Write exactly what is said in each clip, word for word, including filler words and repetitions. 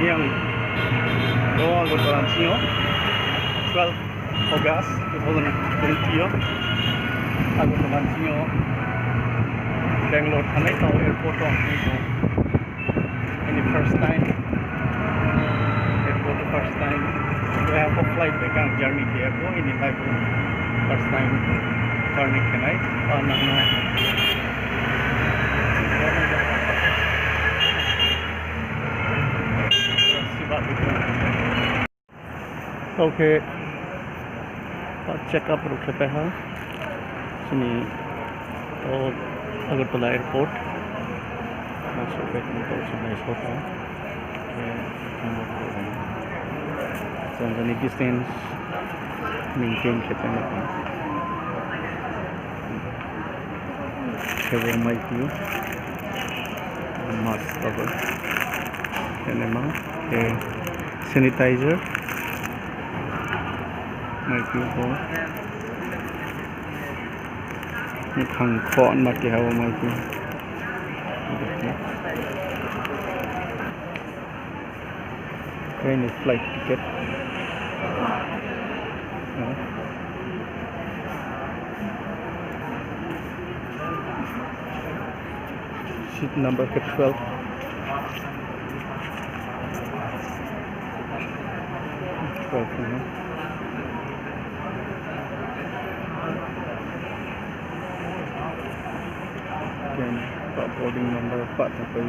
Yang, o Agartala ni sing yo, twelve August two thousand twenty yo, Agartala ni sing yo Bangalore thanai tao airport o ang tong. Ini first time, airport o first time. Bo ha pho flight bai khe ang journey khe ya kho, ini life o first time journey khe nai. Pa nang no Tao khe, check up rao khe pai ha. Chini, o, Agartala airport. Tao so pai tong, tao so nai so tong. Khe, tamo khe, jang jani distance maintain khe paimo tong. Khe bo mai phi ou. Mask abo. Khe naima. Khe sanitizer. Mai phi ou bo. Bkhang khoh ma keha bo mai phi ou. Train ni flight ticket. Seat number khe twelve. Twelve no. Khe, pa boarding number pa tongpai.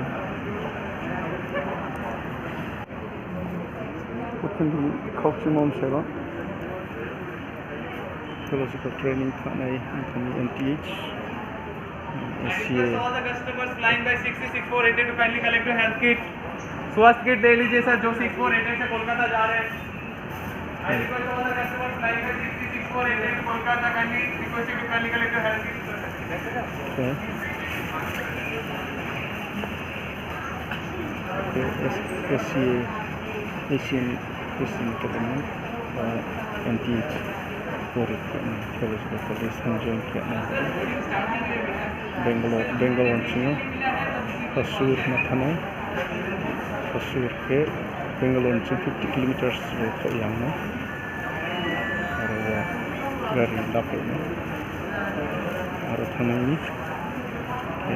Khe, khaukchimo msero. Theological training khanai, N T H, S C A. All the customers flying by six six four eight eight to kindly collect your health kit. स्वास्थ्य किट ले लीजिए सर, जो six four eight eight से कोलकाता जा रहे हैं। I request all the customers flying by six six four eight eight to Kolkata, kindly request you to kindly collect your health kit. Okay. Khe S-, S C A, Asian Christian Academy, ah, N T H, pori khe, Theological College, join khe, Bangalore, Bangalore ni sing yo, Hosur ma thanai, Hosur khe, Bangalore ni sing fifty kilometers ro kho yang no, aro wo gari lapai no, aro thanai ni, khe,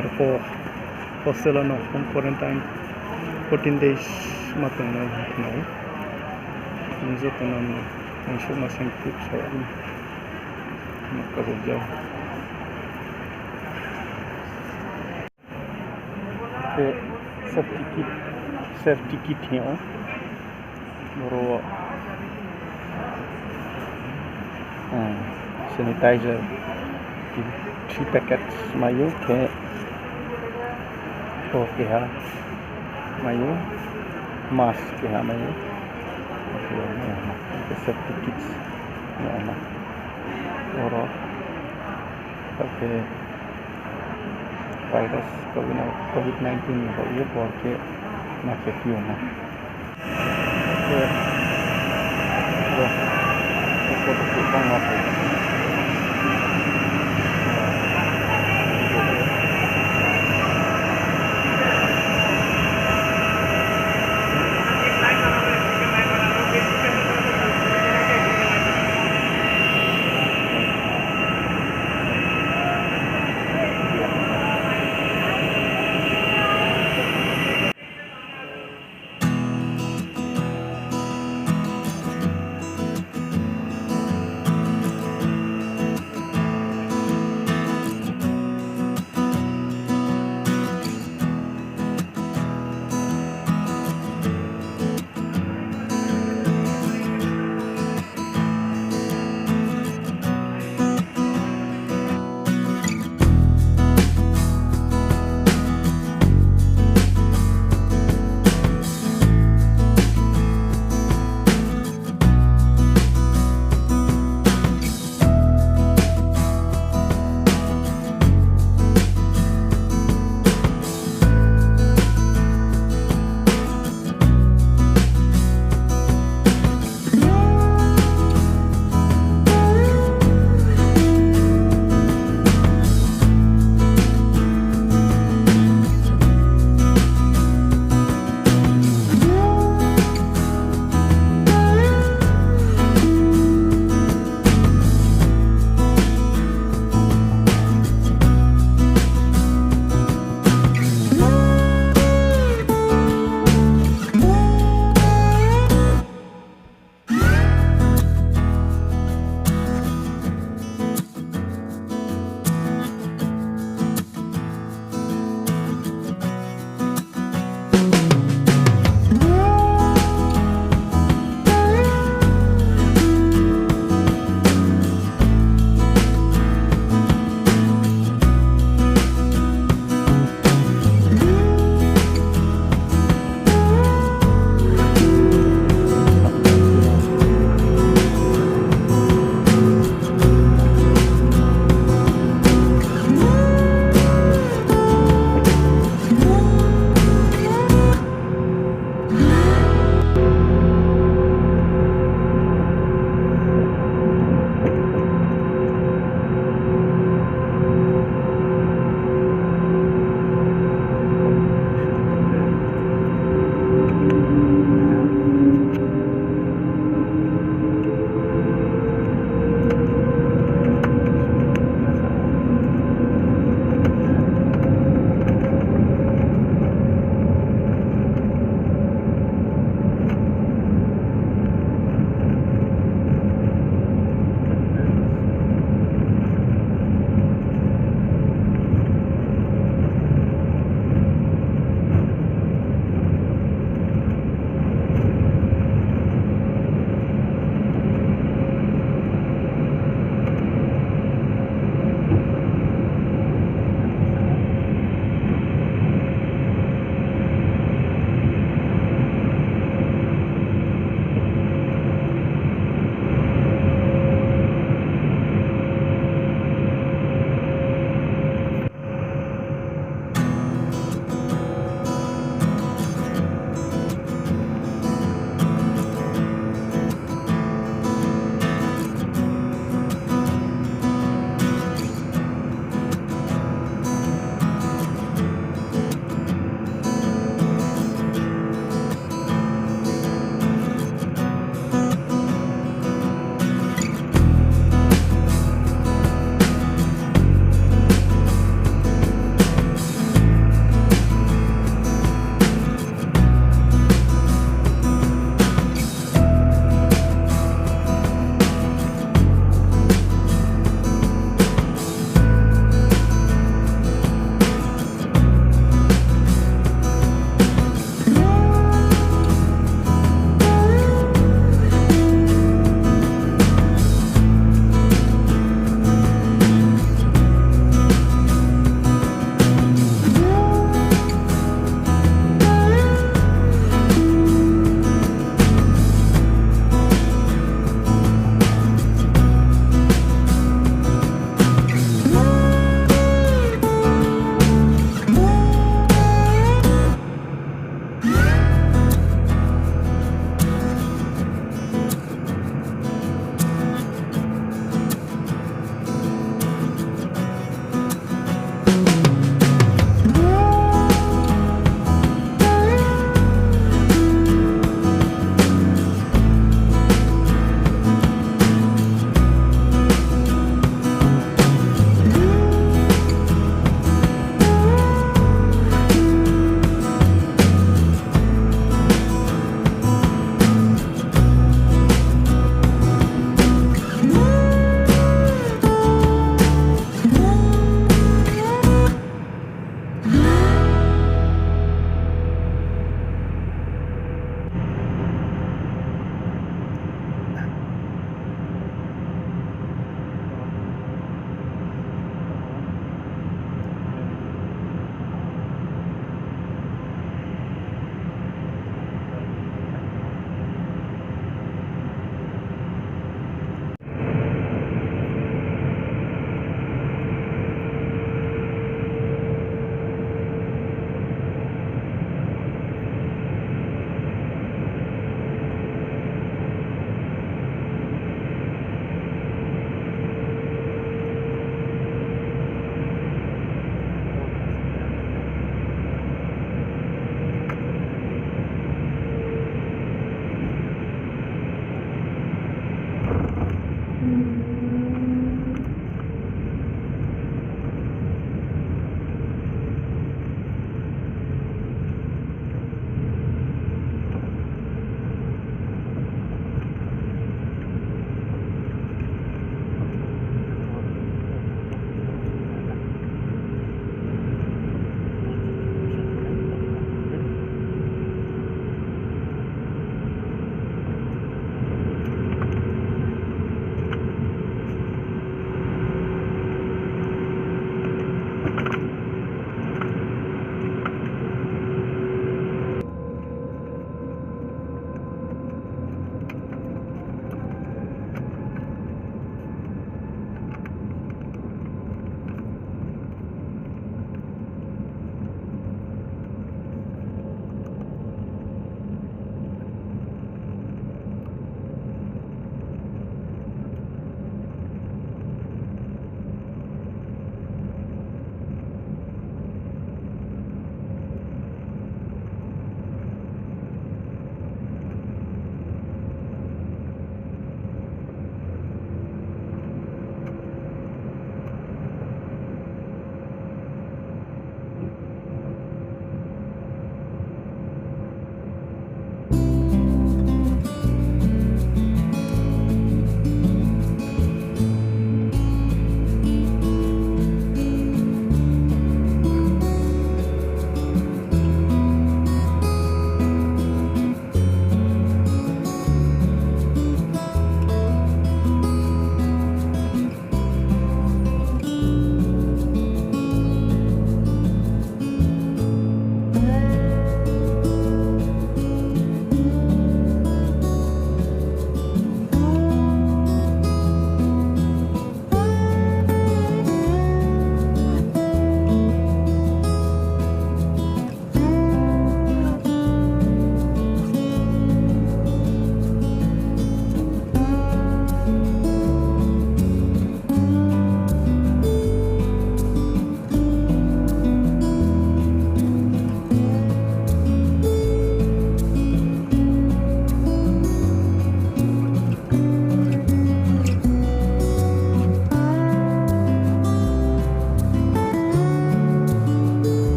aro pho, Hostel no home quarantine fourteen days ma tongnai hing khna ou. Joto no ang suh ma saing khuh sa ya ni. Kabuk jao. Khe safety kit, safety kit hing ou. Boro, hmm, sanitizer three packets mai ou, khe, o keha mai ou, mask keha mai ou, khe safety kits no ma. Oro, tao khe virus, covid, covid nineteen ni baoh ye bor khe ma khe phi ou na.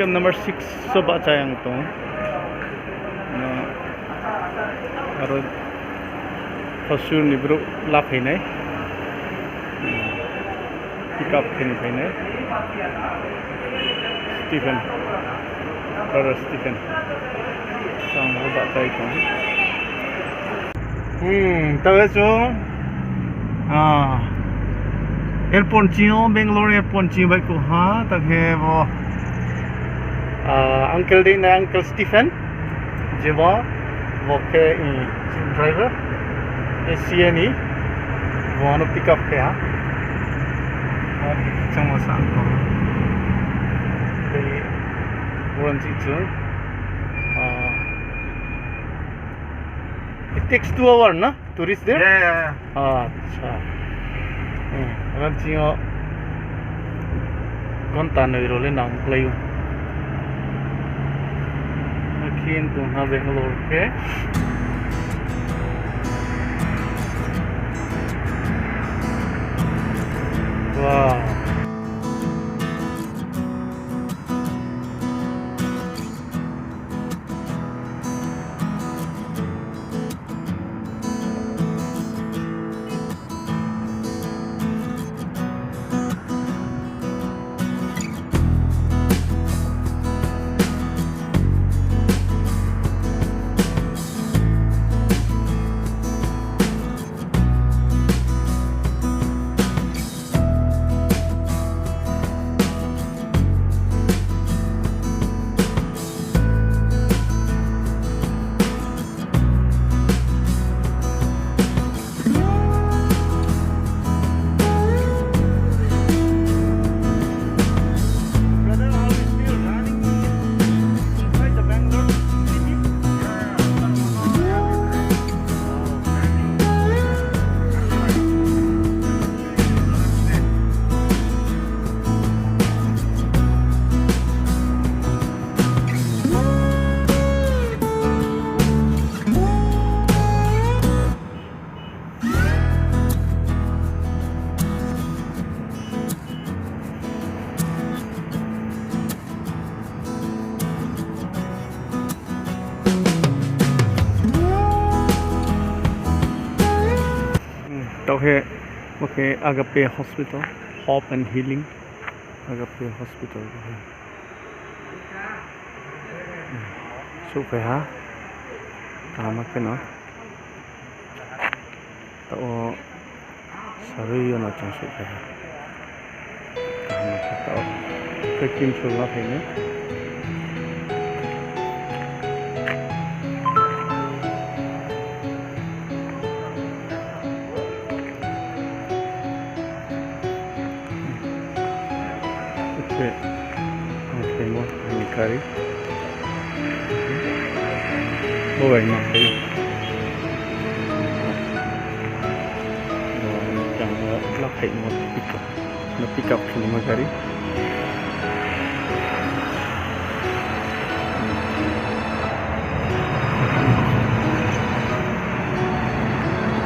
Number six so bahcha yang tong. No, aro Hosur ni brouh la phainai. Pick up khe ni phainai. Stephen. Brother Stephen. Sang bo bahchai tong. Hmm, taoh chung, ah, airport ching yo, Bangalore airport ching yo baihkhouh ha, taoh khe bo, ah, uncle dei na uncle Stephen, je bo, bo khe, eh, driver, A C A ni, bo no pick up khe ha. Bo khe kchangma sa ang kho. Tei, bo ni chih chung, ah, It takes two hour na to reach there? Yeah, yeah, yeah. Acha. Hmm, aro ching yo ghonta noi rao le nang klái ou. Akhe tong ha Bangalore khe. Wow. Brother, are we still running inside the Bangalore city? Taoh khe, bo khe Agape Hospital, Hope and Healing, Agape Hospital. Souhphai ha, kaham khe no. Taoh wo sarui yo no chung souhphai ha. Kaham khe taoh wo khe kimsol la phai nai. Oke, ang phaimo ani gari. Bo bai ma phai. Bo ang la phaimo pick up. No pick up khe ni ma gari.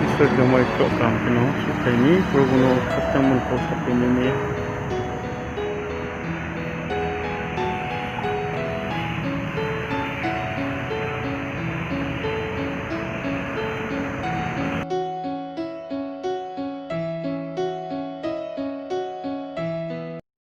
Isor ni mai kro kaham khe no souhphai ni, Probhu no khakchangmo ni kau saphai ni.